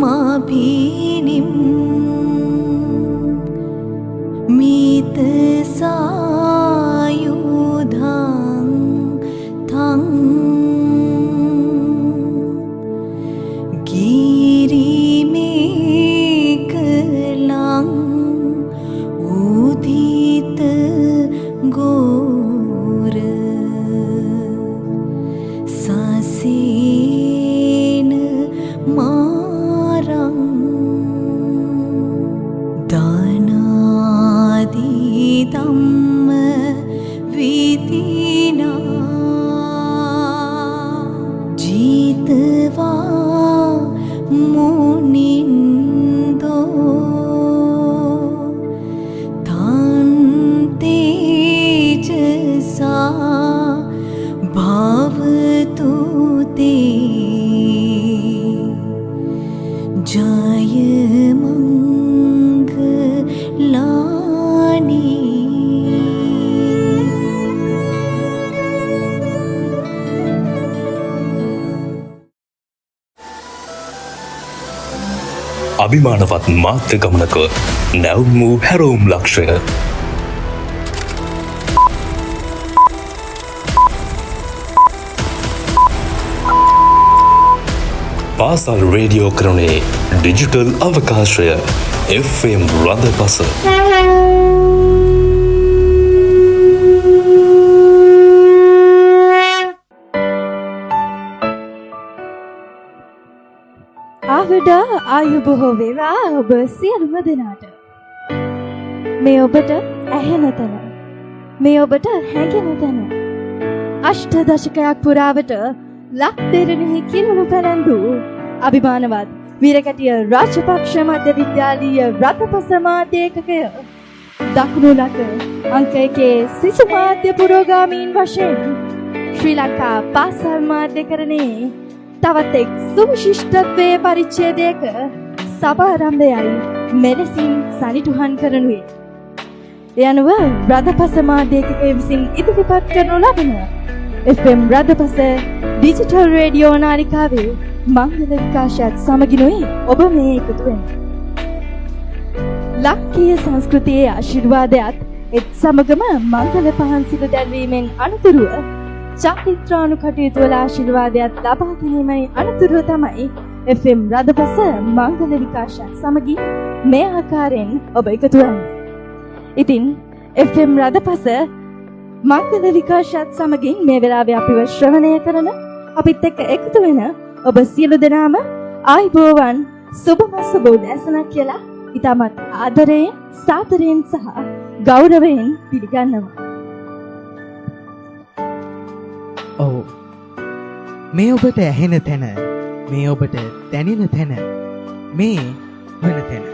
මාපිනිම් මීත සායුධං තං ගිරිමේකලං උදිත ගෝර සසේන මාරං දානාදී ධම්ම විදිනා ජීතවා මුනින්දෝ තං තේජසා භවතු තේ ජය මංගලානි. අභිමානවත් මාධ්‍ය ගමනක නැවුම් වූ හැරවුම් ලක්ෂය. පාසල් රේඩියෝ කරණයේ ඩිජිටල් අවකාශය FM රඳපස. ආවිඩ ආයු බොහෝ වේවා ඔබ සියලුම දෙනාට. මේ ඔබට ඇහෙන තැන. මේ ඔබට හැඟෙන තැන. අෂ්ට දශකයක් පුරාවට ලක් දෙරණෙහි කිරුළු පැලැන්දූ අභිමානවත් වීරකැටිය රාජපක්ෂ මධ්‍ය විද්‍යාලීය රථපස මාධ්‍ය ඒකකය දකුණු ලක අංක එකේ සිසු මාධ්‍ය පුරෝගාමීන් වශයෙන් ශ්‍රී ලංකා පාසල් මාධ්‍යකරණයේ තවත් එක් සුවිශිෂ්ටත්වයේ පරිච්ඡේදයක සභාරම්භයයි මෙලෙසින් සනිටුහන් කරනුයේ. ඒ අනුව රථපස මාධ්‍ය ඒකකය විසින් ඉදිරිපත් කරනු ලබන FM රථපස ඩිජිටල් රේඩියෝ නාලිකාවේ මංගල විකාශයත් සමගිනුයි ඔබ මේ එකතු වෙන්නේ. ලක්කීය සංස්කෘතියේ ආශිර්වාදයත් එත් සමගම මංගල පහන් සිදු දැල්වීමෙන් අනතුරුව චාරිත්‍රානු කටයුතු වල ආශිර්වාදයත් ලබා ගැනීමයි අනතුරුව තමයි FM රථපස මංගල විකාශයත් සමගින් මේ ආකාරයෙන් ඔබ එකතු වෙන්නේ. ඉතින් FM රථපස මංගල විකාශයත් සමගින් මේ වෙලාවේ අපිව ශ්‍රවණය කරන අපිත් එක්ක එකතු වෙන ඔබ සියලු දෙනාම ආයුබෝවන්, සුබම සුබ උදෑසනක් කියලා ඉතාමත් ආදරයෙන්, සාදරයෙන් සහ ගෞරවයෙන් පිළිගන්නවා. ඔව්, මේ ඔබට ඇහෙන තැන, මේ ඔබට දැනෙන තැන, මේ වන තැන.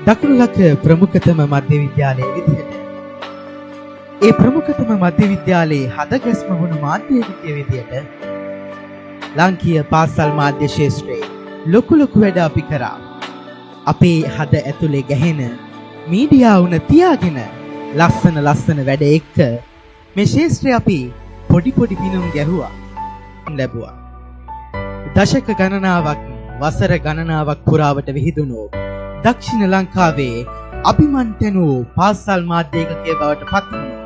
දකුණු ලක ප්‍රමුඛතම මධ්‍ය විද්‍යාලය විදිහට, ඒ ප්‍රමුඛතම මධ්‍ය විද්‍යාලයේ හදගැස්ම වුණු මාධ්‍ය ඒකකය විදිහට ලාංකීය පාසල් මාධ්‍ය ක්ෂේත්‍රයේ ලොකු ලොකු වැඩ අපි කරා. අපේ හද ඇතුලේ ගැහෙන මීඩියා උන තියාගෙන ලස්සන ලස්සන වැඩ එක්ක මේ ක්ෂේත්‍රය අපි පොඩි පොඩි පිනුම් ගැහුවා ලැබුවා. දශක ගණනාවක්, වසර ගණනාවක් පුරාවට විහිදුණු දක්ෂිණ ලංකාවේ අභිමන් තැනූ පාසල් මාධ්‍ය ඒකකය බවට පත් වුණු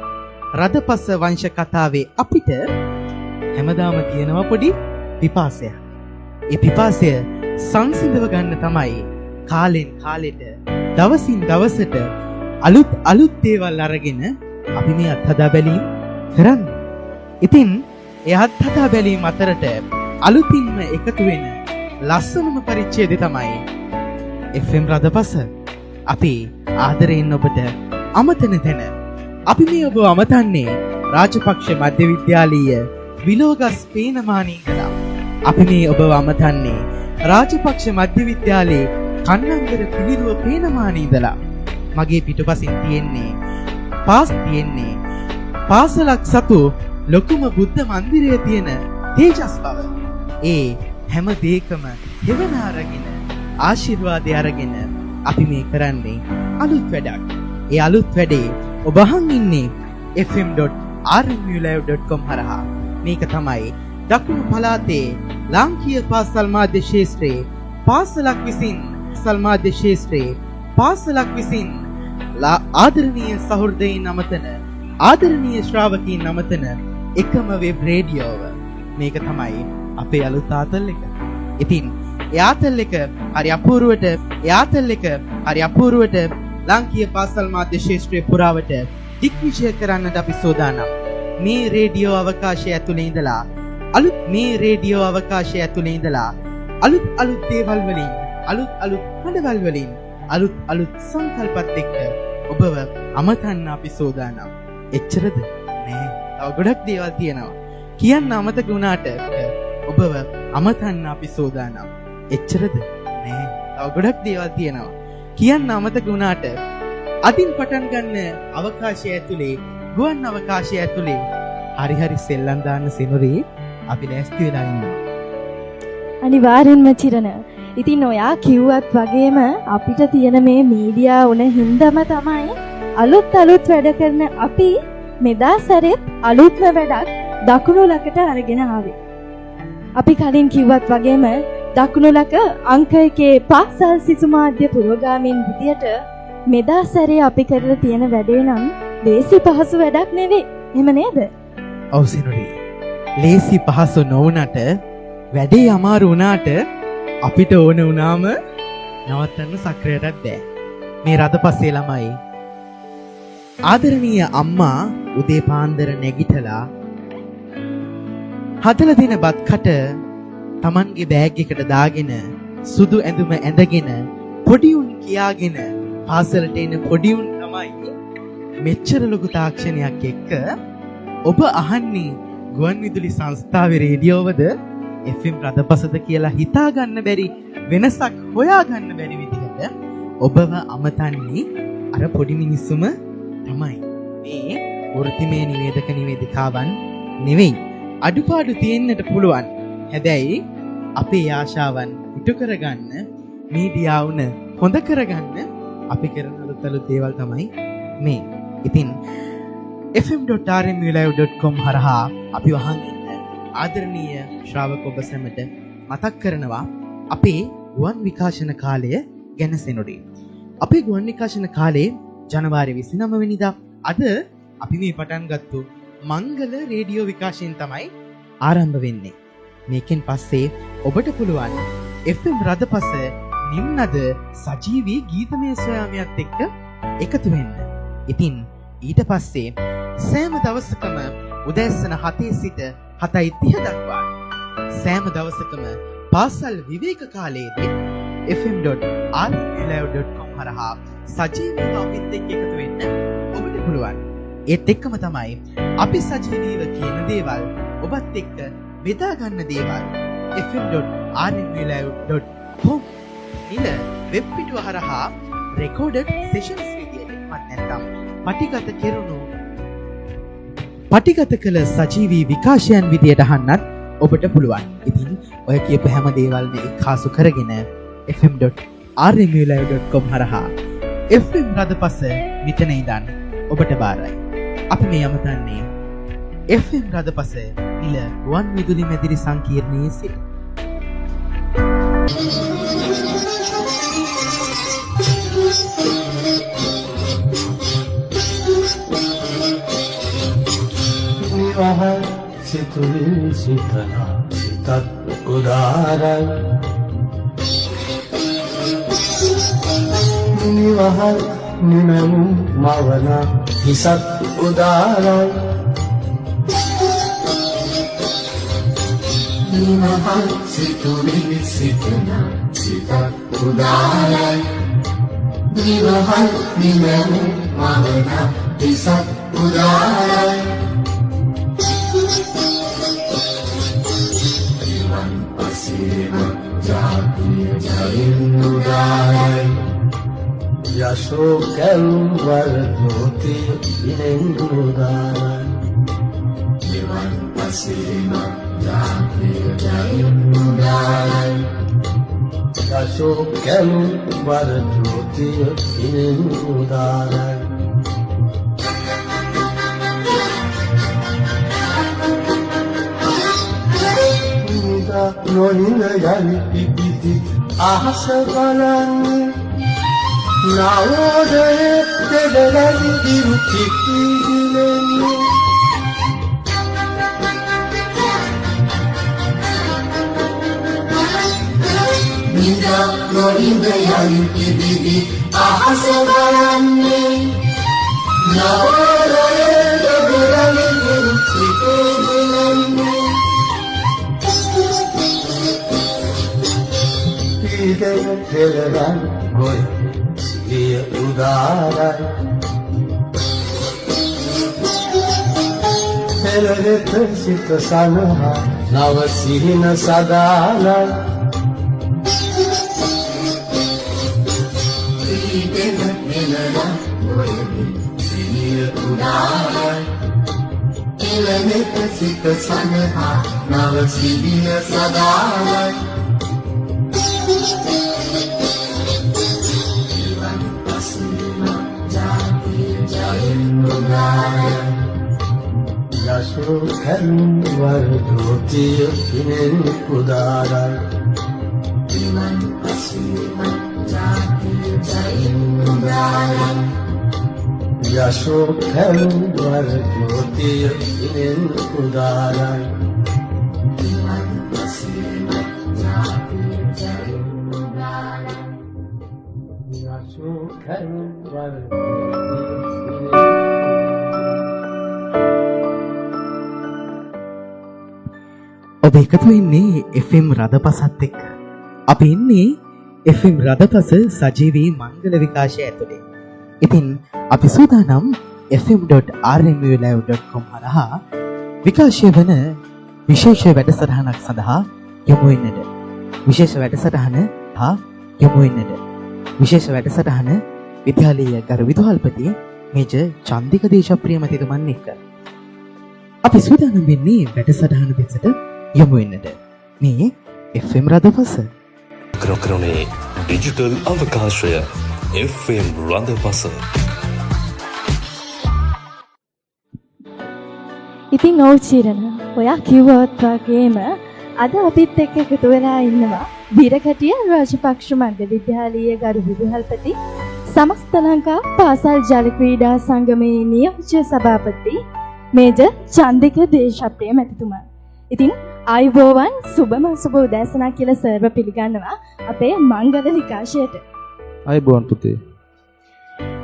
රදපස වංශ කතාවේ අපිට හැමදාම තියෙනවා පොඩි පිපාසයක්. ඒ පිපාසය සංසිඳව ගන්න තමයි කාලෙන් කාලෙට, දවසින් දවසට අලුත් අලුත් දේවල් අරගෙන අපි මේ අත්හදා බැලීම් කරන්නේ. ඉතින් ඒ අත්හදා බැලීම් අතරට අලුතින්ම එකතු වෙන ලස්සනම පරිච්ඡේදය තමයි FM රදපස. අපි ආදරයෙන් ඔබට අමතන තැන. අපි මේ ඔබ අමතන්නේ රාජපක්ෂ මධ්‍ය විද්‍යාලීය විලෝගස් පේනමානී ඉඳලා. අපි මේ ඔබව අමතන්නේ රාජපක්ෂ මධ්‍ය විද්‍යාලයේ කන්නංගර පිළිරුව පේනමානී ඉඳලා. මගේ පිටුපසින් තියෙන්නේ පාස් තියෙන්නේ පාසලක් සතු ලොකුම බුද්ධ මන්දිරය තියෙන තේජස් බව. ඒ හැම දෙයකම හෙවණ අරගෙන, ආශිර්වාදය අරගෙන අපි මේ කරන්නේ අලුත් වැඩක්. ඒ අලුත් වැඩේ ඔබ අහන් ඉන්නේ fm.rmulive.com හරහා. මේක තමයි දකුණු පළාතේ ලාංකීය පාසල් මාධ්‍ය ක්ෂේත්‍රයේ පාසලක් විසින් සල්මාධ්‍ය ශාස්ත්‍රයේ පාසලක් විසින් ආදරණීය සහෘදයින් අමතන ආදරණීය ශ්‍රාවකීන් අමතන එකම වෙබ් රේඩියෝව. මේක තමයි අපේ අලුත් ආතල් එක. ඉතින් ඒ ආතල් එක හරි අපූර්වට ඒ ආතල් එක හරි අපූර්වට ලාංකීය පාසල් මාධ්‍ය ශාස්ත්‍රයේ පුරාවට දිග්විජය කරන්නට අපි සූදානම්. මේ රේඩියෝ අවකාශය ඇතුලේ ඉඳලා අලුත් මේ රේඩියෝ අවකාශය ඇතුලේ ඉඳලා අලුත් අලුත් දේවල් වලින් අලුත් අලුත් හඬවල් වලින් අලුත් අලුත් සංකල්පත් එක්ක ඔබව අමතන්න අපි සූදානම්. එච්චරද? නෑ. තව ගොඩක් දේවල් තියෙනවා. කියන්න අමතක වුණාට ඔබව අමතන්න අපි සූදානම්. එච්චරද? නෑ. තව ගොඩක් දේවල් තියෙනවා. කියන්න අමතක වුණාට අදින් පටන් ගන්න අවකාශය ඇතුලේ ගුවන් අවකාශය ඇතුලේ හරි හරි සෙල්ලම් දාන්න සිනුරි අපි ලෑස්ති වෙලා ඉන්නවා. අනිවාර්යෙන්ම චිරණ. ඉතින් ඔයා කිව්වත් වගේම අපිට තියෙන මේ මීඩියා උන හින්දාම තමයි අලුත් අලුත් වැඩ කරන අපි මෙදා සැරෙත් අලුත්ම වැඩක් දකුණු ලකට අරගෙන ආවේ. අපි කලින් කිව්වත් වගේම දකුණු ලක අංක එකේ පාසල් සිසු මාධ්‍ය පුරෝගාමීන් විදියට මෙදා සැරේ අපි කරලා තියෙන වැඩේ නම් ලේසි පහසු වැඩක් නෙවෙයි. එහෙම නේද? ඔව් සිනුරි. ලේසි පහසු නොවුනට වැඩේ අමාරු වුණාට අපිට ඕන වුණාම නවත්තන්න සක්‍රියටත් බෑ. මේ රදපස්සේ ළමයි ආදරණීය අම්මා උදේ පාන්දර නැගිටලා හදලා දෙන බත් කට Tamanගේ බෑග් එකට දාගෙන සුදු ඇඳුම ඇඳගෙන පොඩි උන් කියාගෙන පාසලට එන පොඩි උන් තමයි මෙච්චර ලොකු තාක්ෂණයක් එක්ක ඔබ අහන්නේ ගුවන් විදුලි සංස්ථාවේ රේඩියෝවද FM රදපසද කියලා හිතා ගන්න බැරි වෙනසක් හොයා ගන්න බැරි විදිහට ඔබව අමතන්නේ අර පොඩි මිනිස්සුම තමයි. මේ වෘත්තිමය නිවේදක නිවේදිකාවන් නෙවෙයි. අඩුපාඩු තියෙන්නට පුළුවන්. හැබැයි අපේ ආශාවන් ඉටු කරගන්න මීඩියා උන හොඳ කරගන්න අපි කරන අලුත් අලුත් දේවල් තමයි මේ. ඉතින් fm.rmulive.com හරහා අපි වහන් ඉන්න ආදරණීය ශ්‍රාවක ඔබ සැමට මතක් කරනවා අපේ ගුවන් විකාශන කාලය ගැන සෙනුරි. අපේ ගුවන් විකාශන කාලේ ජනවාරි 29 වෙනිදා අද අපි මේ පටන් ගත්තු මංගල රේඩියෝ විකාශයෙන් තමයි ආරම්භ වෙන්නේ. මේකෙන් පස්සේ ඔබට පුළුවන් FM රදපස නිම්නද සජීවී ගීතමය සොයාමයත් එක්ක එකතු වෙන්න. ඉතින් ඊට පස්සේ සෑම දවසකම උදෑසන 7 සිට 7:30 දක්වා සෑම දවසකම පාසල් විවේක කාලයේදී fm.rmulive.com හරහා සජීවීව අපිත් එක්ක එකතු වෙන්න ඔබට පුළුවන්. ඒත් එක්කම තමයි අපි සජීවීව කියන දේවල් ඔබත් එක්ක බෙදා ගන්න දේවල් fm.rmulive.com නිල වෙබ් පිටුව හරහා රෙකෝඩඩ් සෙෂන්ස් විදියට එහෙමත් නැත්නම් පටිගත කෙරුණු පටිගත කළ සජීවී විකාශයන් විදියට අහන්නත් ඔබට පුළුවන්. ඉතින් ඔය කියපු හැම දේවල්ම එක්කාසු කරගෙන fm.rmulive.com හරහා FM රදපස මෙතන ඉඳන් ඔබට බාරයි. අපි මේ අමතන්නේ FM රදපස නිල ගුවන් විදුලි මැදිරි සංකීර්ණයේ සිට. නිවහල් සිතුවිලි සිතනා සිතත් උදාරයි. නිවහල් නිමැවුම් මවන හිසත් උදාරයි. නිවහල් සිතුවිලි සිතනා සිතත් උදාරයි. නිවහල් නිමැවුම් මවන හිසත් උදාරයි. නිවන් පසේම ජාතිය ජයෙන් උදාරයි. යසෝ කැලුම් වර ජෝතිය ඉනෙන් උදාරයි. නිවන් පසේම ජාතිය ජයෙන් උදාරයි. යසෝ කැලුම් වර ජෝතිය ඉනෙන් උදාරයි. නොහිඳ යලි පිපිති අහස බලන්නේ නවෝදයේ දෙදරි දිරු පිපිදිලෙන්නේ. නිදා නොනිඳ යලි පිබිදි අහස බලන්නේ නවෝදයේ දෙදරි දිරු පිපිදිලෙන්නේ. පීඩන පෙළරන් ගොය සිහිය උදාරයි. පෙළරෙත සිත සනහා නව සිහින සදාලයි. පීඩන පෙළරන් ගොය සිහිය උදාරයි. පෙළරෙත සිත සනහා නව සිහින සදාලයි. යසෝ කැරුම් වර ජෝතිය පිනෙන් උදාරයි. නිවන් පසුම ජාතිය ජයෙන් උදාරයි. යසෝ කැරුම් වර ජෝතිය පිනෙන් උදාරයි. නිවන් පසුම ජාතිය ජයෙන් උදාරයි. යසෝ කැරුම් වර ජෝතිය පිනෙන්. ඔබ එකතු වෙන්නේ FM රදපසත් එක්ක. අපි ඉන්නේ FM රදපස සජීවී මංගල විකාශය ඇතුලේ. ඉතින් අපි සූදානම් fm.rmulive.com හරහා විකාශය වන විශේෂ වැඩසටහනක් සඳහා යොමු වෙන්නට. විශේෂ වැඩසටහන හා යොමු වෙන්නට. විශේෂ වැඩසටහන විද්‍යාලීය ගරු විදුහල්පති මේජර් චන්දික දේශප්‍රිය මැතිතුමන් එක්ක. අපි සූදානම් වෙන්නේ වැඩසටහන දෙසට යොමු වෙන්නට. මේ FM රදපස කරනේ ඩිජිටල් අවකාශය FM රඳපස. ඉතින් ඔව් චිරණ, ඔයා කිව්වත් වගේම අද අපිත් එක්ක එකතු වෙලා ඉන්නවා විරකටිය රාජපක්ෂ මධ්‍ය විද්‍යාලීය ගරු විදුහල්පති සමස්ත ලංකා පාසල් ජල ක්‍රීඩා සංගමේ නියෝජ්‍ය සභාපති මේජර් චන්දික දේශප්‍රිය මැතිතුමන්. ඉතින් ආයුබෝවන්, සුබම සුබ උදෑසනක් කියලා සර්ව පිළිගන්නවා අපේ මංගල විකාශයට. ආයුබෝවන් පුතේ.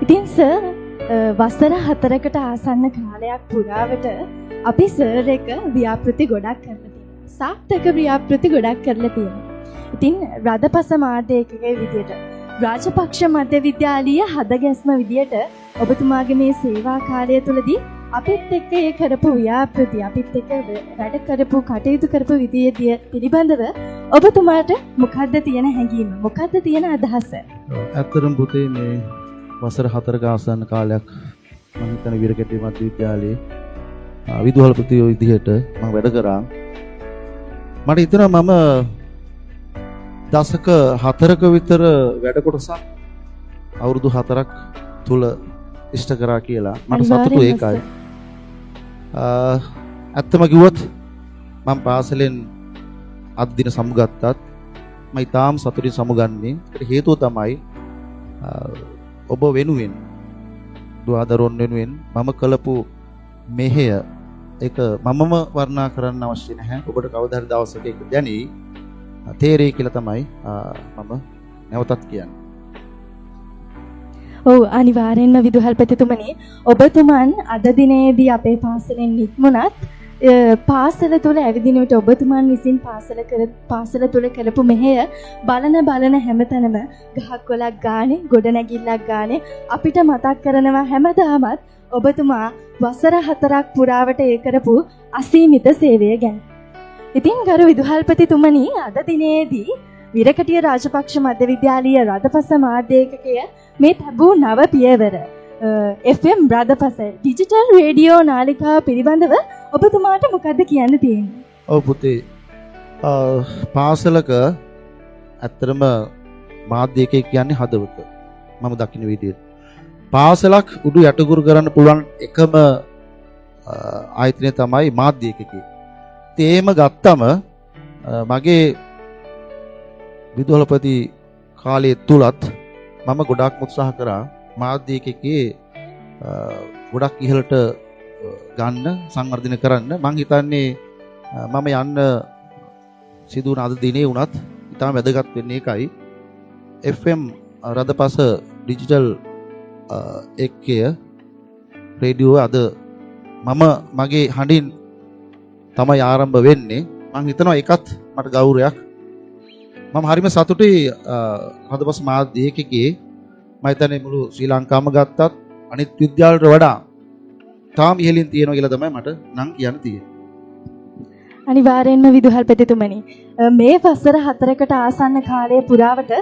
ඉතින් සර්, වසර 4කට ආසන්න කාලයක් පුරාවට අපි සර් එක ව්‍යාපෘති ගොඩක් කරලා තියෙනවා. සාර්ථක ව්‍යාපෘති ගොඩක් කරලා තියෙනවා. ඉතින් රදපස මාධ්‍ය ඒකකයේ විදියට රාජපක්ෂ මධ්‍ය විද්‍යාලීය හදගැස්ම විදියට ඔබතුමාගේ මේ සේවා කාලය තුළදී අපිත් එක්ක ඒ කරපු ව්‍යාපෘති, අපිත් එක්ක වැඩ කරපු කටයුතු කරපු විදිය පිළිබඳව ඔබතුමාට මොකද්ද තියෙන හැඟීම, මොකද්ද තියෙන අදහස? ඇත්තටම පුතේ මේ වසර 4ක ආසන්න කාලයක් මම හිතන විරකැටිය මධ්‍ය විද්‍යාලයේ විදුහල්පති විදිහට මම වැඩ කරා. මට හිතෙනවා මම දශක 4ක විතර වැඩ කොටසක් අවුරුදු 4ක් තුල ඉෂ්ට කරා කියලා. මට සතුටු ඒකයි. ඇත්තම කිව්වොත් මම පාසලෙන් අද දින සමුගත්තත් මම ඉතාම සතුටින් සමුගන්නේ. ඒකට හේතුව තමයි ඔබ වෙනුවෙන්, දුවදරුවන් වෙනුවෙන් මම කළපු මෙහෙය ඒක මමම වර්ණනා කරන්න අවශ්‍ය නැහැ. ඔබට කවදා හරි දවසක ඒක දැනෙයි, තේරෙයි කියලා තමයි මම නැවතත් කියන්නේ. ඔව්, අනිවාර්යෙන්ම විදුහල්පතිතුමනි, ඔබතුමන් අද දිනේදී අපේ පාසලෙන් නික්මුණත් පාසල තුල ඇවිදින විට ඔබතුමන් විසින් පාසල තුල කරපු මෙහෙය බලන බලන හැමතැනම ගහක් කොලක් ගානේ, ගොඩනැගිල්ලක් ගානේ අපිට මතක් කරනවා හැමදාමත් ඔබතුමා වසර 4ක් පුරාවට ඒ කරපු අසීමිත සේවය ගැන. ඉතින් ගරු විදුහල්පතිතුමනි, අද දිනේදී විරකටිය රාජපක්ෂ මධ්‍ය විද්‍යාලීය රදපස මාධ්‍ය ඒකකය මේ තැබූ නව පියවර FM රදපස ඩිජිටල් රේඩියෝ නාලිකාව පිළිබඳව ඔබතුමාට මොකද්ද කියන්න තියෙන්නේ? ඔව් පුතේ, පාසලක ඇත්තටම මාධ්‍ය ඒකකය කියන්නේ හදවත. මම දකින විදිහට පාසලක් උඩු යටගුරු කරන්න පුළුවන් එකම ආයතනය තමයි මාධ්‍ය ඒකකය. ඉතින් එහෙම ගත්තම මගේ විදුහල්පති කාලය තුලත් මම ගොඩාක් උත්සාහ කරා මාධ්‍ය ඒකකයේ ගොඩක් ඉහළට ගන්න, සංවර්ධනය කරන්න. මං හිතන්නේ මම යන්න සිදු වුණ අද දිනේ වුණත් ඉතාම වැදගත් වෙන්නේ ඒකයි. FM රදපස ඩිජිටල් ඒකකය රේඩියෝව අද මම මගේ හඬින් තමයි ආරම්භ වෙන්නේ. මං හිතනවා ඒකත් මට ගෞරවයක්. මම හරිම සතුටුයි රදපස මාධ්‍ය ඒකකයේ මම හිතන්නේ මුළු ශ්‍රී ලංකාවම ගත්තත් අනිත් විද්‍යාලවලට වඩා තාම ඉහළින් තියෙනවා කියලා තමයි මට නම් කියන්න තියෙන්නේ. අනිවාර්යෙන්ම විදුහල්පතිතුමනි, මේ වසර 4කට ආසන්න කාලය පුරාවට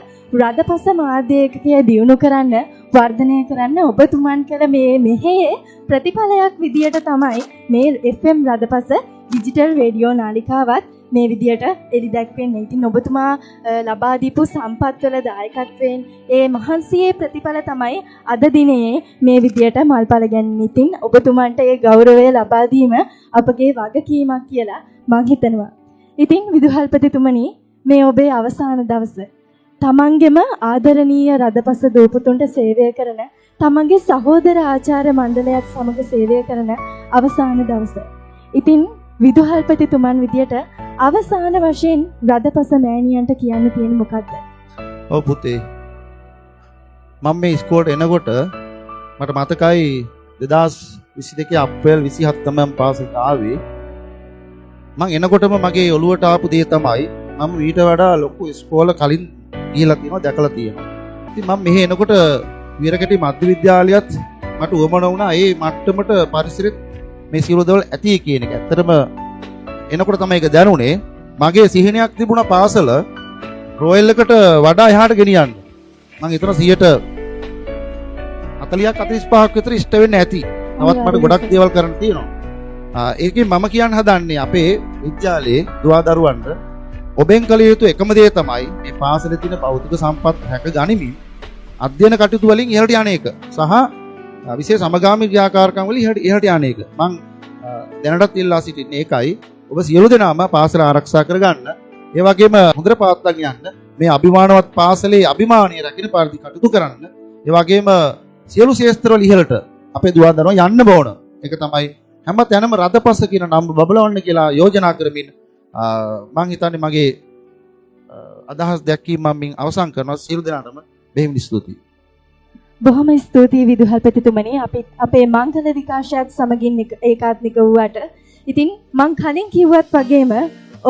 රදපස මාධ්‍ය ඒකකය දියුණු කරන්න, වර්ධනය කරන්න ඔබතුමන් කළ මේ මෙහෙයේ ප්‍රතිඵලයක් විදියට තමයි මේ FM රදපස ඩිජිටල් රේඩියෝ නාලිකාවත් මේ විදියට එලි දැක්වෙන්නේ. ඉතින් ඔබතුමා ලබා දීපු සම්පත්වල දායකත්වයෙන් ඒ මහන්සියේ ප්‍රතිඵල තමයි අද දිනේ මේ විදියට මල්පල ගැන්නේ. ඉතින් ඔබතුමන්ට ඒ ගෞරවය ලබා දීම අපගේ වගකීමක් කියලා මං හිතනවා. ඉතින් විදුහල්පතිතුමනි, මේ ඔබේ අවසාන දවස. තමන්ගෙම ආදරණීය රදපස දූපුතුන්ට සේවය කරන, තමන්ගේ සහෝදර ආචාර්ය මණ්ඩලයත් සමග සේවය කරන අවසාන දවස. ඉතින් විදුහල්පතිතුමන් විදියට අවසාන වශයෙන් රදපස මෑණියන්ට කියන්න තියෙන මොකද්ද? ඔව් පුතේ, මම මේ ඉස්කෝලේට එනකොට මට මතකයි 2022 අප්‍රේල් 27 තමයි මම පාසලට ආවේ. මං එනකොටම මගේ ඔළුවට ආපු දේ තමයි මම ඊට වඩා ලොකු ඉස්කෝල කලින් ගිහිලා තියෙනවා, දැකලා තියෙනවා. ඉතින් මම මෙහෙ එනකොට වීරකැටි මධ්‍ය විද්‍යාලයත් මට උවමන වුණා ඒ මට්ටමට පරිසරෙත් මේ සියලු දේවල් ඇති කියන එක. ඇත්තටම එනකොට තමයි ඒක දැනුනේ. මගේ සිහිනයක් තිබුණා පාසල රොයල් එකට වඩා එහාට ගෙනියන්න. මං හිතනවා 40ක් 45ක් විතර ඉෂ්ට වෙන්න ඇති. තවත් මට ගොඩක් දේවල් කරන්න තියෙනවා. ඒකෙන් මම කියන්න හදන්නේ අපේ විද්‍යාලයේ දුවා දරුවන්ට ඔබෙන් කළ යුතු එකම දේ තමයි මේ පාසලේ තියෙන භෞතික සම්පත් රැක ගනිමින් අධ්‍යයන කටයුතු වලින් ඉහළට යන එක සහ විශේෂ සමගාමී ක්‍රියාකාරකම් වලින් ඉහළට යන එක. මං දැනටත් ඉල්ලා සිටින්නේ ඒකයි. ඔබ සියලු දෙනාම පාසල ආරක්ෂා කරගන්න. ඒ වගේම හොඳට පවත්වාගෙන යන්න. මේ අභිමානවත් පාසලේ අභිමානය රකින්න පරිදි කටයුතු කරන්න. ඒ වගේම සියලු ක්ෂේත්‍රවල ඉහළට අපේ දුවා දරුවන් යන්න ඕන. ඒක තමයි හැම තැනම රදපස කියන නම බබලවන්න කියලා යෝජනා කරමින් මං හිතන්නේ මගේ අදහස් දැක්වීම මම මින් අවසන් කරනවා. සියලු දෙනාටම බෙහෙවින් ස්තුතියි. බොහොම ස්තුතියි විදුහල්පතිතුමනි, අපි අපේ මංගල විකාශයත් සමගින් ඒකාත්මික වූවට. ඉතින් මං කලින් කිව්වත් වගේම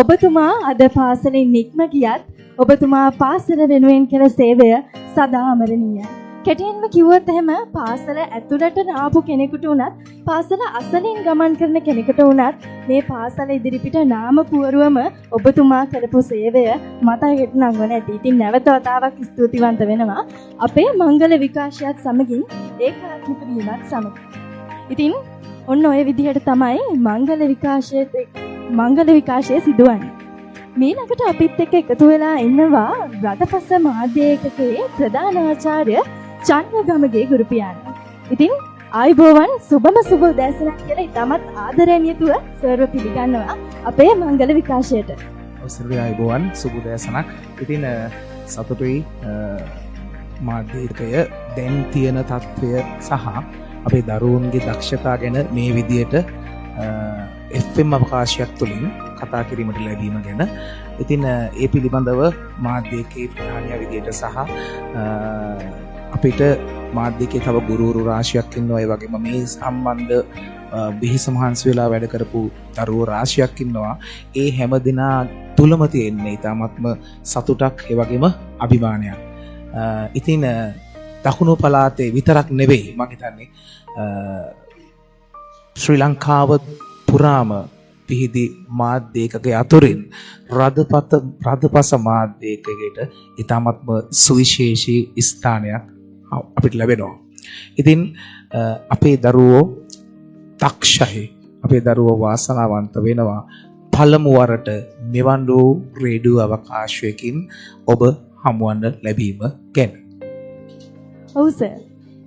ඔබතුමා අද පාසලෙන් නික්ම ගියත් ඔබතුමා පාසල වෙනුවෙන් කළ සේවය සදා අමරණීයයි. කෙටියෙන්ම කිව්වොත් එහෙම පාසල ඇතුළට ආපු කෙනෙකුට වුණත්, පාසල අසලින් ගමන් කරන කෙනෙකුට වුණත් මේ පාසල ඉදිරිපිට නාම පුවරුවම ඔබතුමා කරපු සේවය මතකයට නංවන ඇති. ඉතින් නැවත වතාවක් ස්තුතිවන්ත වෙනවා අපේ මංගල විකාශයත් සමගින් ඒකාත්මික වීමත් සමග. ඉතින් ඔන්න ඔය විදිහට තමයි මංගල විකාශය සිදුවන්නේ. මීළඟට අපිත් එක්ක එකතු වෙලා ඉන්නවා රදපස මාධ්‍ය ඒකකයේ ප්‍රධාන ආචාර්ය චන්න ගමගේ ගුරු පියාණන්. ඉතින් ආයුබෝවන්, සුබම සුබ උදෑසනක් කියලා ඉතාමත් ආදරයෙන් යුතුව සර්ව පිළිගන්නවා අපේ මංගල විකාශයට. ඔව් ආයුබෝවන්, සුබ උදෑසනක්. ඉතින් සතුටුයි මාධ්‍ය ඒකකය දැන් තියෙන තත්ත්වය සහ අපේ දරුවන්ගේ දක්ෂතා ගැන මේ විදියට FM අවකාශයක් තුළින් කතා කිරීමට ලැබීම ගැන. ඉතින් ඒ පිළිබඳව මාධ්‍ය ඒකකයේ ප්‍රධානියා විදියට සහ අපිට මාධ්‍ය ඒකකයේ තව ගුරුවරු රාශියක් ඉන්නවා. ඒ වගේම මේ සම්බන්ධ බිහිස මහන්සි වෙලා වැඩ කරපු දරුවෝ රාශියක් ඉන්නවා. ඒ හැම දෙනා තුලම තියෙන්නේ ඉතාමත්ම සතුටක්, ඒ වගේම අභිමානයක්. ඉතින් දකුණු පළාතේ විතරක් නෙවෙයි, මං හිතන්නේ ශ්‍රී ලංකාව පුරාම පිහිදි මාධ්‍ය ඒකකයේ අතුරින් රදපස මාධ්‍ය ඒකකයට ඉතාමත්ම සුවිශේෂී ස්ථානයක් අපිට ලැබෙනවා. ඉතින් අපේ දරුවෝ දක්ෂයි, අපේ දරුවෝ වාසනාවන්ත වෙනවා පළමු වරට මෙවන් වූ රේඩියෝ අවකාශයකින් ඔබ හමුවන්න ලැබීම ගැන. ඔව් සර්.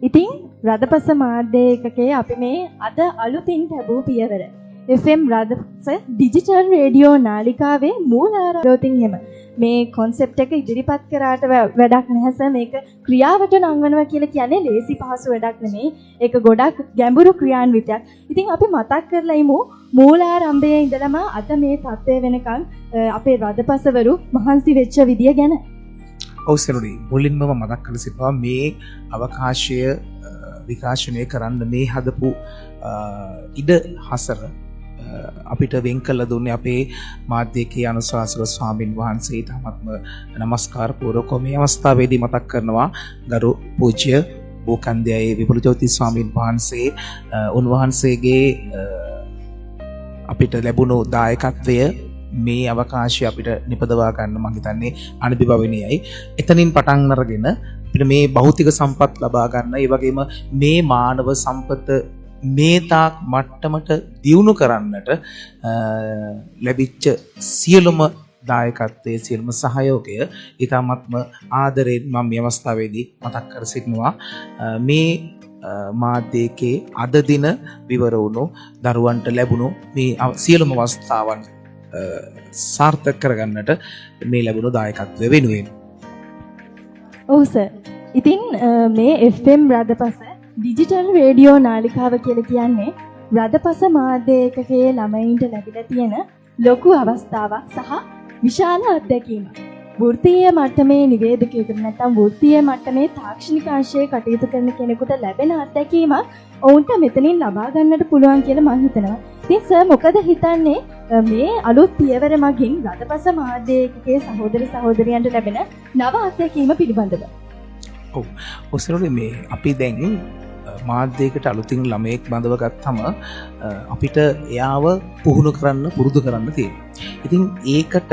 ඉතින් රදපස මාධ්‍ය ඒකකයේ අපි මේ අද අලුතින් ලැබූ පියවර. FM රදපස ඩිජිටල් රේඩියෝ නාලිකාවේ මූලාරෝතින් එහෙම මේ කොන්සෙප්ට් එක ඉදිරිපත් කරාට වැඩක් නැහැ සර්. මේක ක්‍රියාවට නංවනවා කියලා කියන්නේ ලේසි පහසු වැඩක් නෙමෙයි. ඒක ගොඩක් ගැඹුරු ක්‍රියාන්විතයක්. ඉතින් අපි මතක් කරලා ඉමු මූලාරම්භයේ ඉඳලම අද මේ තත්ත්වය වෙනකන් අපේ රදපසවරු මහන්සි වෙච්ච විදිය ගැන. ඔව් සෙනුරි, මුලින්ම මම මතක් කරලා සිටිනවා මේ අවකාශය විකාශනය කරන්න මේ හදපු ඉඩ හසර අපිට වෙන් කළ දුන්නේ අපේ මාධ්‍යකයේ අනුශාසක ස්වාමින් වහන්සේ. ඉතාමත්ම නමස්කාර පූර්වකව මේ අවස්ථාවේදී මතක් කරනවා ගරු පූජ්‍ය බෝකන්දයායේ විපුල ජෝති ස්වාමින් වහන්සේ. උන්වහන්සේගේ අපිට ලැබුණු දායකත්වය මේ අවකාශය අපිට නිපදවා ගන්න මං හිතන්නේ අනිබිභවනීයයි. එතනින් පටන් අරගෙන අපිට මේ භෞතික සම්පත් ලබා ගන්න, ඒ වගේම මේ මානව සම්පත මේ තාක් මට්ටමට දියුණු කරන්නට ලැබිච්ච සියලුම දායකත්වයේ සියලුම සහයෝගය ඉතාමත්ම ආදරයෙන් මම මේ අවස්ථාවේදී මතක් කර සිටිනවා. මේ මාධ්‍යයේ අද දින විවර වුණු දරුවන්ට ලැබුණු මේ සියලුම අවස්ථාවන් සාර්ථක කරගන්නට මේ ලැබුණු දායකත්වය වෙනුවෙන්. ඔව් සර්. ඉතින් මේ FM රදපස ඩිජිටල් රේඩියෝ නාලිකාව කියලා කියන්නේ රදපස මාධ්‍ය ඒකකයේ ළමයින්ට ලැබිලා තියෙන ලොකු අවස්ථාවක් සහ විශාල අත්දැකීමක්. වෘත්තීය මට්ටමේ නිවේදකයෙකුට නැත්නම් වෘත්තීය මට්ටමේ තාක්ෂණික අංශයේ කටයුතු කරන කෙනෙකුට ලැබෙන අත්දැකීමක් ඔවුන්ට මෙතනින් ලබා ගන්නට පුළුවන් කියලා මං හිතනවා. ඉතින් සර් මොකද හිතන්නේ මේ අලුත් පියවර මගින් රදපස මාධ්‍ය ඒකකයේ සහෝදර සහෝදරියන්ට ලැබෙන නව අත්දැකීම පිළිබඳව? ඔව්. ඔසරෝලේ මේ අපි දැන් මාධ්‍යයකට අලුතින් ළමයෙක් බඳව ගත්තම අපිට එයාව පුහුණු කරන්න පුරුදු කරන්න තියෙනවා. ඉතින් ඒකට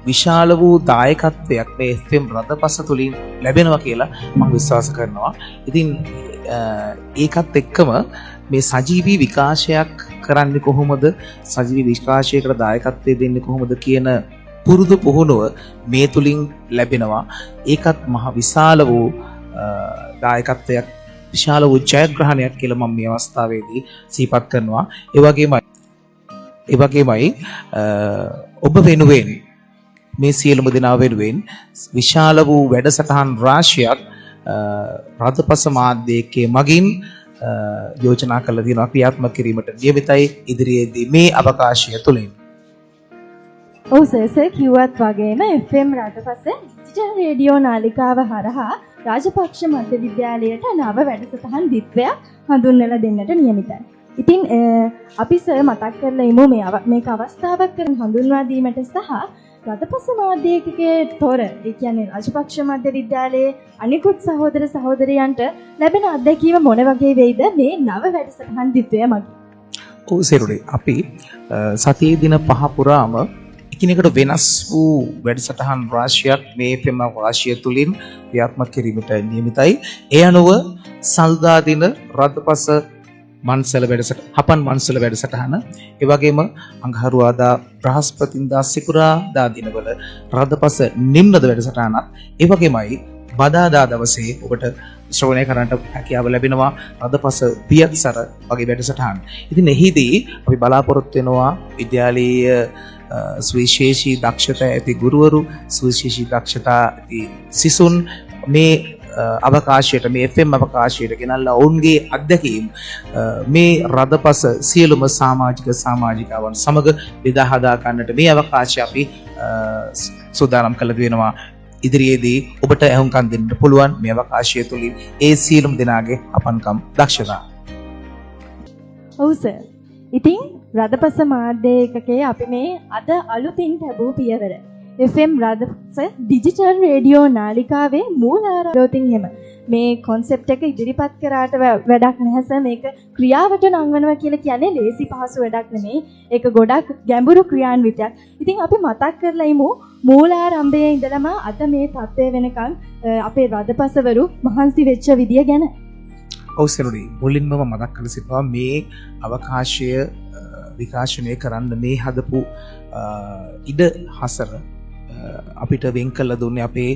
විශාල වූ දායකත්වයක් මේ FM රදපස තුලින් ලැබෙනවා කියලා මම විශ්වාස කරනවා. ඉතින් ඒකත් එක්කම මේ සජීවී විකාශයක් කරන්නේ කොහොමද, සජීවී විකාශයකට දායකත්වය දෙන්නේ කොහොමද කියන පුරුදු පුහුණුව මේ තුලින් ලැබෙනවා. ඒකත් මහ විශාල වූ දායකත්වයක්, විශාල වූ ජයග්‍රහණයක් කියලා මම මේ අවස්ථාවේදී සිහිපත් කරනවා. ඒ වගේමයි ඔබ වෙනුවෙන් මේ සියලුම දෙනා වෙනුවෙන් විශාල වූ වැඩසටහන් රාශියක් රදපස මාධ්‍යයේ මගින් යෝජනා කරලා තියෙනවා ක්‍රියාත්මක කිරීමට නියමිතයි ඉදිරියේදී මේ අවකාශය තුලින්. ඔව් සර්, සර් කිව්වත් වගේම FM රදපස ඩිජිටල් රේඩියෝ නාලිකාව හරහා රාජපක්ෂ මධ්‍ය විද්‍යාලයට නව වැඩසටහන් ද්විත්වයක් හඳුන්වලා දෙන්නට නියමිතයි. ඉතින් අපි සර් මතක් කරලා ඉමු මේක අවස්ථාවක් කරන හඳුන්වා දීමට සහ රදපස මාධ්‍ය ඒකකයේ තොර, ඒ කියන්නේ රාජපක්ෂ මධ්‍ය විද්‍යාලයේ අනිකුත් සහෝදර සහෝදරියන්ට ලැබෙන අත්දැකීම මොන වගේ වෙයිද මේ නව වැඩසටහන් ද්විත්වය මගින්? ඔව් සෙරුරේ, අපි සතියේ දින පහ පුරාම එකිනෙකට වෙනස් වූ වැඩසටහන් රාශියක් මේ FM රාශිය තුලින් ක්‍රියාත්මක කිරීමට නියමිතයි. ඒ අනුව සල්දා දින රදපස මන්සල වැඩසටහන, හපන් මන්සල වැඩසටහන, ඒ වගේම අඟහරුවාදා, බ්‍රහස්පතින්දා, සිකුරාදා දිනවල රදපස නිම්නද වැඩසටහනත්, ඒ වගේමයි බදාදා දවසේ ඔබට ශ්‍රවණය කරන්නට හැකියාව ලැබෙනවා රදපස පියත්සර වගේ වැඩසටහන්. ඉතින් එහිදී අපි බලාපොරොත්තු වෙනවා විද්‍යාලීය සුවිශේෂී දක්ෂතා ඇති ගුරුවරු, සුවිශේෂී දක්ෂතා ඇති සිසුන් මේ අවකාශයට, මේ FM අවකාශයට ගෙනල්ලා ඔවුන්ගේ අත්දැකීම් මේ රදපස සියලුම සමාජික සමාජිකාවන් සමග බෙදා හදා ගන්නට මේ අවකාශය අපි සූදානම් කළ වෙනවා. ඉදිරියේදී ඔබට ඇහුම්කන් දෙන්න පුළුවන් මේ අවකාශය තුලින් ඒ සියලුම දෙනාගේ අපන්කම් දක්ෂතා. ඔව් සර්. ඉතින් රදපස මාධ්‍ය ඒකකයේ අපි මේ අද අලුතින් ලැබූ පියවර FM රදපස ඩිජිටල් රේඩියෝ නාලිකාවේ මූලාරෝතින් එහෙම මේ කොන්සෙප්ට් එක ඉදිරිපත් කරාට වැඩක් නැහැ සර්. මේක ක්‍රියාවට නංවනවා කියලා කියන්නේ ලේසි පහසු වැඩක් නෙමෙයි. ඒක ගොඩක් ගැඹුරු ක්‍රියාන්විතයක්. ඉතින් අපි මතක් කරලා ඉමු මූලාරම්භයේ ඉඳලම අද මේ තත්ත්වය වෙනකන් අපේ රදපසවරු මහන්සි වෙච්ච විදිය ගැන. ඔව් සෙනුරි, මුලින්ම මම මතක් කරලා සිටිනවා මේ අවකාශය විකාශනය කරන්න මේ හදපු ඉඩ හසර අපිට වෙන් කළ දුන්නේ අපේ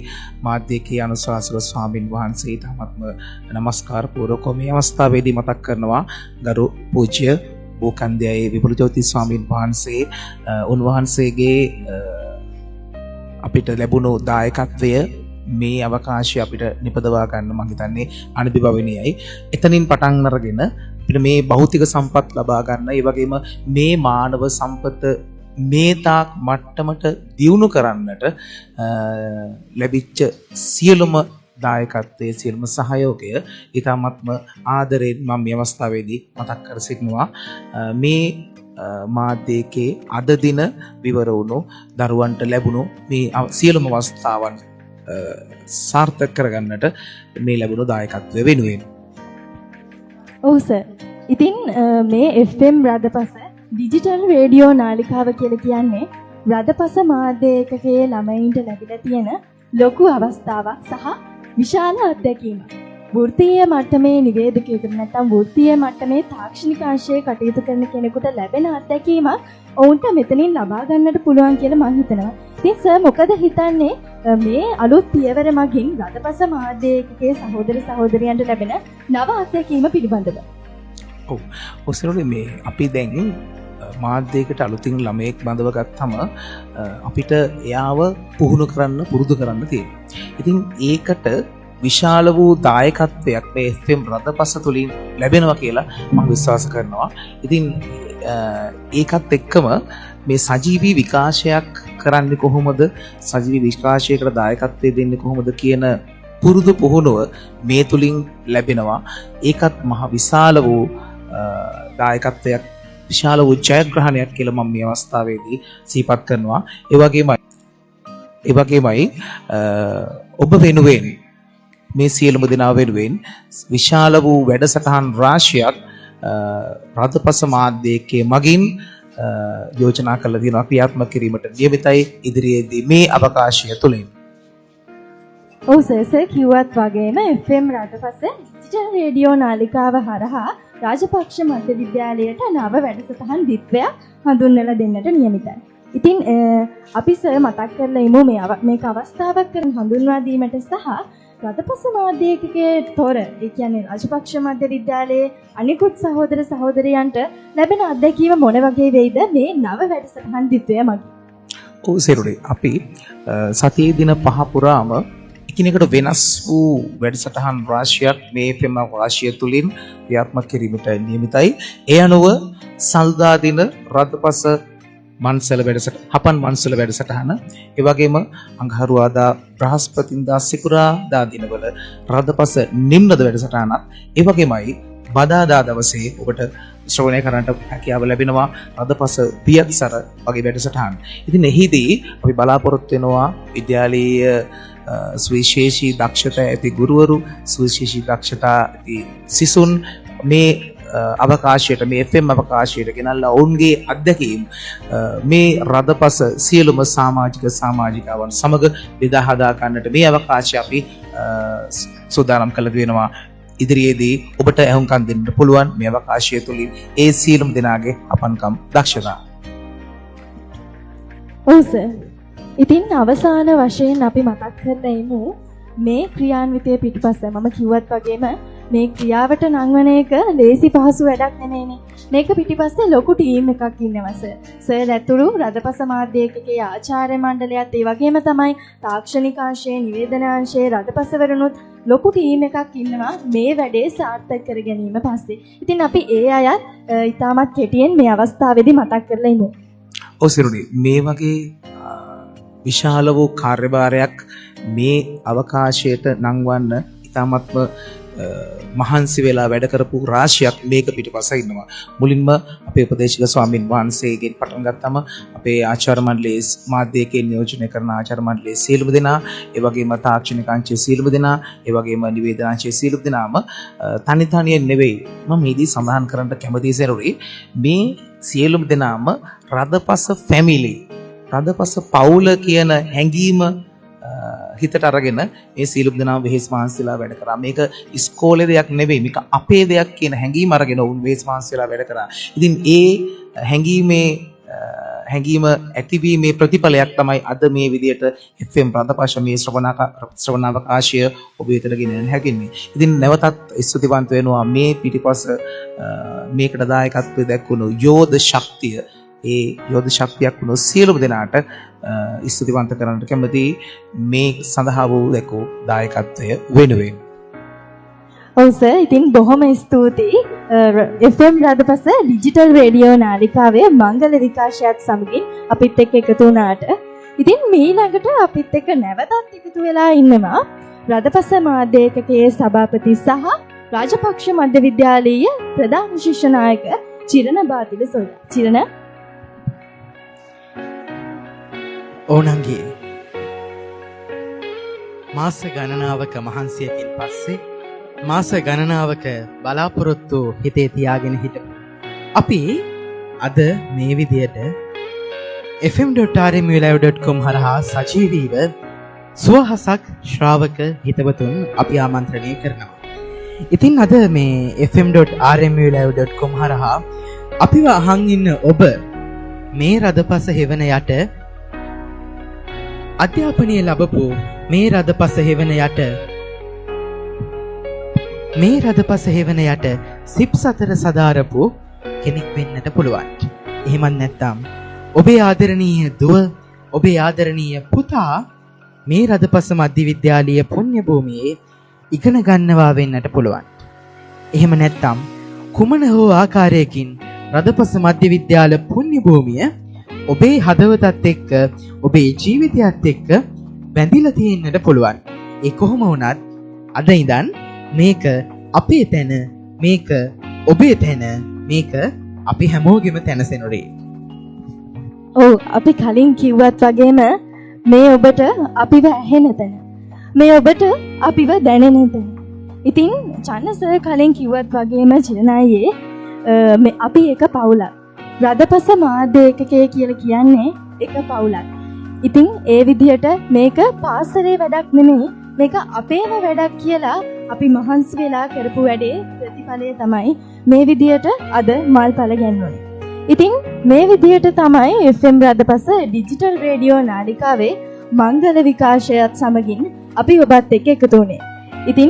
මාධ්‍යකයේ අනුශාසක ස්වාමින් වහන්සේ. ඉතාමත්ම නමස්කාර පූර්වකව මේ අවස්ථාවේදී මතක් කරනවා ගරු පූජ්‍ය බෝකන්දයායේ විපුලජෝති ස්වාමීන් වහන්සේ උන්වහන්සේගේ අපිට ලැබුණු දායකත්වය මේ අවකාශය අපිට නිපදවා ගන්න මං හිතන්නේ අනිබිභවනීයයි. එතනින් පටන් අරගෙන අපිට මේ භෞතික සම්පත් ලබා ගන්න, ඒ වගේම මේ මානව සම්පත මේ තාක් මට්ටමට දියුණු කරන්නට ලැබිච්ච සියලුම දායකත්වයේ සියලුම සහයෝගය ඉතාමත්ම ආදරයෙන් මම මේ අවස්ථාවේදී මතක් කර සිටිනවා. මේ මාධ්‍යයේ අද දින විවර වුණු දරුවන්ට ලැබුණු මේ සියලුම අවස්ථාවන් සාර්ථක කරගන්නට මේ ලැබුණු දායකත්වය වෙනුවෙන්. ඔව් සර්. ඉතින් මේ FM රදපස ඩිජිටල් රේඩියෝ නාලිකාව කියලා කියන්නේ රදපස මාධ්‍ය ඒකකයේ ළමයින්ට ලැබිලා තියෙන ලොකු අවස්ථාවක් සහ විශාල අත්දැකීමක්. වෘත්තීය මට්ටමේ නිවේදකයෙකුට නැත්නම් වෘත්තීය මට්ටමේ තාක්ෂණික අංශයේ කටයුතු කරන කෙනෙකුට ලැබෙන අත්දැකීමක් ඔවුන්ට මෙතනින් ලබා ගන්නට පුළුවන් කියලා මං හිතනවා. ඉතින් සර් මොකද හිතන්නේ මේ අලුත් පියවර මගින් රදපස මාධ්‍ය ඒකකයේ සහෝදර සහෝදරියන්ට ලැබෙන නව අත්දැකීම පිළිබඳව? ඔව්. ඔසරලි මේ අපි දැන් මාධ්‍යයකට අලුතින් ළමයෙක් බඳව ගත්තම අපිට එයාව පුහුණු කරන්න පුරුදු කරන්න තියෙනවා. ඉතින් ඒකට විශාල වූ දායකත්වයක් මේ FM රදපස තුලින් ලැබෙනවා කියලා මම විශ්වාස කරනවා. ඉතින් ඒකත් එක්කම මේ සජීවී විකාශයක් කරන්නේ කොහොමද, සජීවී විකාශයකට දායකත්වය දෙන්නේ කොහොමද කියන පුරුදු පුහුණුව මේ තුලින් ලැබෙනවා. ඒකත් මහ විශාල වූ දායකත්වයක්, විශාල වූ ජයග්‍රහණයක් කියලා මම මේ අවස්ථාවේදී සිහිපත් කරනවා. ඒ වගේමයි ඔබ වෙනුවෙන් මේ සියලුම දෙනා වෙනුවෙන් විශාල වූ වැඩසටහන් රාශියක් රදපස මාධ්‍යයේ මගින් යෝජනා කරලා තියෙනවා ක්‍රියාත්මක කිරීමට නියමිතයි ඉදිරියේදී මේ අවකාශය තුලින්. ඔව් සර්, සර් කිව්වත් වගේම FM රදපස ඩිජිටල් රේඩියෝ නාලිකාව හරහා රාජපක්ෂ මධ්‍ය විද්‍යාලයට නව වැඩසටහන් ද්විත්වයක් හඳුන්වලා දෙන්නට නියමිතයි. ඉතින් අපි සර් මතක් කරලා ඉමු මේක අවස්ථාවක් කරන හඳුන්වා දීමට සහ රදපස මාධ්‍ය ඒකකයේ තොර, ඒ කියන්නේ රාජපක්ෂ මධ්‍ය විද්‍යාලයේ අනිකුත් සහෝදර සහෝදරියන්ට ලැබෙන අත්දැකීම මොන වගේ වෙයිද මේ නව වැඩසටහන් ද්විත්වය මගින්? ඔව් සෙරුරේ, අපි සතියේ දින පහ පුරාම එකිනෙකට වෙනස් වූ වැඩසටහන් රාශියක් මේ FM රාශිය තුලින් ක්‍රියාත්මක කිරීමට නියමිතයි. ඒ අනුව සල්දා දින රදපස මන්සල වැඩසටහන, හපන් මන්සල වැඩසටහන, ඒ වගේම අඟහරුවාදා, බ්‍රහස්පතින්දා, සිකුරාදා දිනවල රදපස නිම්නද වැඩසටහනත්, ඒ වගේමයි බදාදා දවසේ ඔබට ශ්‍රවණය කරන්නට හැකියාව ලැබෙනවා රදපස පියත්සර වගේ වැඩසටහන්. ඉතින් එහිදී අපි බලාපොරොත්තු වෙනවා විද්‍යාලීය සුවිශේෂී දක්ෂතා ඇති ගුරුවරු, සුවිශේෂී දක්ෂතා ඇති සිසුන් මේ අවකාශයට, මේ FM අවකාශයට ගෙනල්ලා ඔවුන්ගේ අත්දැකීම් මේ රදපස සියලුම සමාජික සමාජිකාවන් සමග බෙදා හදා ගන්නට මේ අවකාශය අපි සූදානම් කළ වෙනවා. ඉදිරියේදී ඔබට ඇහුම්කන් දෙන්න පුළුවන් මේ අවකාශය තුලින් ඒ සියලුම දෙනාගේ අපන්කම් දක්ෂතා. ඔව් සර්. ඉතින් අවසාන වශයෙන් අපි මතක් කරලා ඉමු මේ ක්‍රියාන්විතය පිටුපස මම කිව්වත් වගේම මේ ක්‍රියාවට නංවන එක ලේසි පහසු වැඩක් නෙමෙයිනේ. මේක පිටිපස්සේ ලොකු ටීම් එකක් ඉන්නවා සර්. සර් ඇතුළු රදපස මාධ්‍ය ඒකකයේ ආචාර්ය මණ්ඩලයත් ඒ වගේම තමයි තාක්ෂණික අංශයේ, නිවේදන අංශයේ රදපසවරුනුත් ලොකු ටීම් එකක් ඉන්නවා මේ වැඩේ සාර්ථක කර ගැනීම පස්සේ. ඉතින් අපි ඒ අයත් ඉතාමත් කෙටියෙන් මේ අවස්ථාවේදී මතක් කරලා ඉමු. ඔව් සිරුනි, මේ වගේ විශාල වූ කාර්යභාරයක් මේ අවකාශයට නංවන්න ඉතාමත්ම මහන්සි වෙලා වැඩ කරපු රාශියක් මේක පිටුපස ඉන්නවා. මුලින්ම අපේ උපදේශක ස්වාමින් වහන්සේගෙන් පටන් ගත්තම අපේ ආචාර්ය මණ්ඩලයේ මාධ්‍යකේ නියෝජනය කරන ආචාර්ය මණ්ඩලයේ සියලුම දෙනා, ඒ වගේම තාක්ෂණික අංශයේ සියලුම දෙනා, ඒ වගේම නිවේදන අංශයේ සියලුම දෙනාම තනි තනියෙන් නෙවෙයි. මම මේදී සඳහන් කරන්න කැමතියි සෙරුරි, මේ සියලුම දෙනාම රදපස ෆැමිලි, රදපස පවුල කියන හැඟීම හිතට අරගෙන මේ සියලුම දෙනාම වෙහෙස මහන්සිලා වැඩ කරා. මේක ඉස්කෝලේ දෙයක් නෙවෙයි, මේක අපේ දෙයක් කියන හැඟීම අරගෙන ඔවුන් වෙහෙස මහන්සිලා වැඩ කරා. ඉතින් ඒ හැඟීම ඇතිවීමේ ප්‍රතිඵලයක් තමයි අද මේ විදියට FM රදපස මේ ශ්‍රවණාවකාශය ඔබ වෙතට ගෙනෙන්න හැකින්නේ. ඉතින් නැවතත් ස්තුතිවන්ත වෙනවා මේ පිටිපස මේකට දායකත්වය දක්වුණු යෝධ ශක්තිය, ඒ යෝධ ශක්තියක් වුණු සියලුම දෙනාට ස්තුතිවන්ත කරන්නට කැමතියි මේ සඳහා වූ දැකූ දායකත්වය වෙනුවෙන්. ඔව් සර්, ඉතින් බොහොම ස්තුතියි. FM රදපස ඩිජිටල් රේඩියෝ නාලිකාවේ මංගල විකාශයත් සමගින් අපිත් එක්ක එකතු වුණාට. ඉතින් මීළඟට අපිත් එක්ක නැවතත් එකතු වෙලා ඉන්නවා රදපස මාධ්‍ය ඒකකයේ සභාපති සහ රාජපක්ෂ මධ්‍ය විද්‍යාලීය ප්‍රධාන ශිෂ්‍ය නායක චිරණ බාතිල සොය. චිරණ. ඕනංගේ මාස ගණනාවක මහන්සියකින් පස්සේ, මාස ගණනාවක බලාපොරොත්තු හිතේ තියාගෙන හිටපු අපි අද මේ විදියට fm.rmulive.com හරහා සජීවීව සුවහසක් ශ්‍රාවක හිතවතුන් අපි ආමන්ත්‍රණය කරනවා. ඉතින් අද මේ fm.rmulive.com හරහා අපිව අහන් ඉන්න ඔබ මේ රදපස හෙවණ යට අධ්‍යාපනය ලැබපු, මේ රදපස හෙවණ යට, මේ රදපස හෙවණ යට සිප් සතර සදාරපු කෙනෙක් වෙන්නට පුළුවන්. එහෙමත් නැත්නම් ඔබේ ආදරණීය දුව, ඔබේ ආදරණීය පුතා මේ රදපස මධ්‍ය විද්‍යාලීය පුණ්‍ය භූමියේ ඉගෙන ගන්නවා වෙන්නට පුළුවන්. එහෙම නැත්නම් කුමන හෝ ආකාරයකින් රදපස මධ්‍ය විද්‍යාල පුණ්‍ය භූමිය ඔබේ හදවතත් එක්ක, ඔබේ ජීවිතයත් එක්ක බැඳිලා තියෙන්නට පුළුවන්. ඒ කොහොම වුණත් අද ඉඳන් මේක අපේ තැන, මේක ඔබේ තැන, මේක අපි හැමෝගෙම තැන සෙනුරේ. ඔව්, අපි කලින් කිව්වත් වගේම මේ ඔබට අපිව ඇහෙන තැන, මේ ඔබට අපිව දැනෙන තැන. ඉතින් චන්න සර් කලින් කිව්වත් වගේම චිරණායේ මේ අපි එක පවුලක්. රදපස මාධ්‍ය ඒකකය කියලා කියන්නේ එක පවුලක්. ඉතින් ඒ විදිහට මේක පාසලේ වැඩක් නෙමෙයි, මේක අපේම වැඩක් කියලා අපි මහන්සි වෙලා කරපු වැඩේ ප්‍රතිඵලය තමයි මේ විදිහට අද මල්පල ගැන්වුනේ. ඉතින් මේ විදිහට තමයි FM රදපස ඩිජිටල් රේඩියෝ නාලිකාවේ මංගල විකාශයත් සමගින් අපි ඔබත් එක්ක එකතු වුණේ. ඉතින්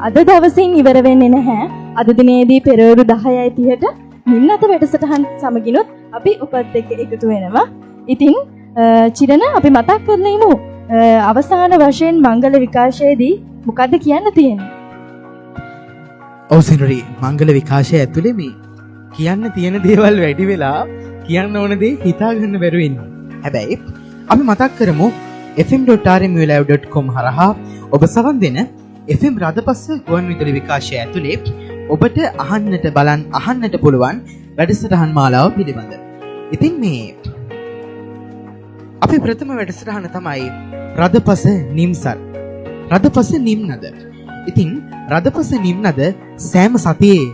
අද දවසින් ඉවර වෙන්නේ නැහැ. අද දිනේදී පෙරවරු 10:30ට නින්නත වැඩසටහන් සමගිනුත් අපි ඔබත් එක්ක එකතු වෙනවා. ඉතින් චිරණ අපි මතක් කරලා ඉමු. අවසාන වශයෙන් මංගල විකාශයේදී මොකද්ද කියන්න තියෙන්නේ? ඔව් සෙනුරි, මංගල විකාශය ඇතුලේ මේ කියන්න තියෙන දේවල් වැඩි වෙලා කියන්න ඕන දේ හිතා ගන්න බැරුව ඉන්නවා. හැබැයි අපි මතක් කරමු fm.rmulive.com හරහා ඔබ සවන් දෙන FM රදපස ගුවන් විදුලි විකාශය ඇතුලේ ඔබට අහන්නට බලන් අහන්නට පුළුවන් වැඩසටහන් මාලාව පිළිබඳ. ඉතින් මේ අපේ ප්‍රථම වැඩසටහන තමයි රදපස නිම්සර්. රදපස නිම්නද. ඉතින් රදපස නිම්නද සෑම සතියේ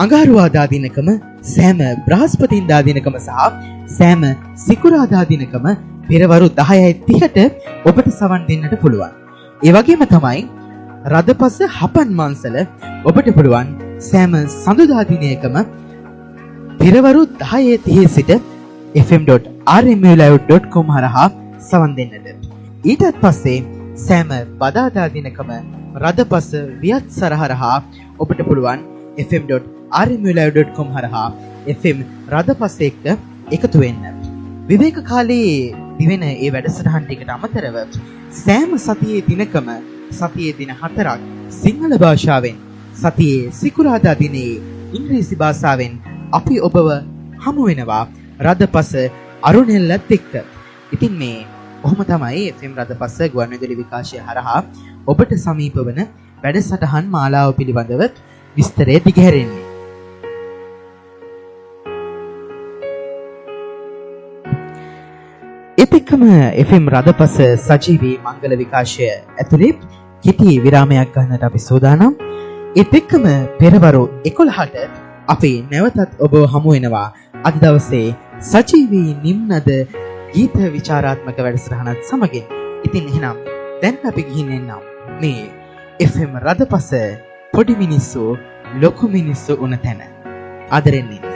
අඟහරුවාදා දිනකම, සෑම බ්‍රහස්පතින්දා දිනකම සහ සෑම සිකුරාදා දිනකම පෙරවරු 10:30ට ඔබට සවන් දෙන්නට පුළුවන්. ඒ වගේම තමයි රදපස හපන් මංසල ඔබට පුළුවන් සෑම සඳුදා දිනයකම පෙරවරු 10:30 සිට fm.rmulive.com හරහා සවන් දෙන්නට. ඊටත් පස්සේ සෑම බදාදා දිනකම රදපස වියත් සරහරහා ඔබට පුළුවන් fm.rmulive.com හරහා FM රදපස එක්ක එකතු වෙන්න. විවේක කාලයේ දිවෙන ඒ වැඩසටහන් ටිකට අමතරව සෑම සතියේ දිනකම සතියේ දින 4ක් සිංහල භාෂාවෙන්, සතියේ සිකුරාදා දිනයේ ඉංග්‍රීසි භාෂාවෙන් අපි ඔබව හමු වෙනවා රදපස අරුණෙල්ලත් එක්ක. ඉතින් මේ ඔහොම තමයි FM රදපස ගුවන්විදුලි විකාශය හරහා ඔබට සමීප වන වැඩසටහන් මාලාව පිළිබඳව විස්තරය දිගහැරෙන්නේ. ඒත් එක්කම FM රදපස සජීවී මංගල විකාශය ඇතුලේ කෙටි විරාමයක් ගන්නට අපි සූදානම්. ඒත් එක්කම පෙරවරු 11ට අපි නැවතත් ඔබව හමු වෙනවා අද දවසේ සජීවී නිම්නද ගීත විචාරාත්මක වැඩසටහනත් සමගින්. ඉතින් එහෙනම් දැන් අපි ගිහින් එන්නම් මේ FM රදපස පොඩි මිනිස්සු ලොකු මිනිස්සු වුණ තැන. ආදරෙන් ඉන්න.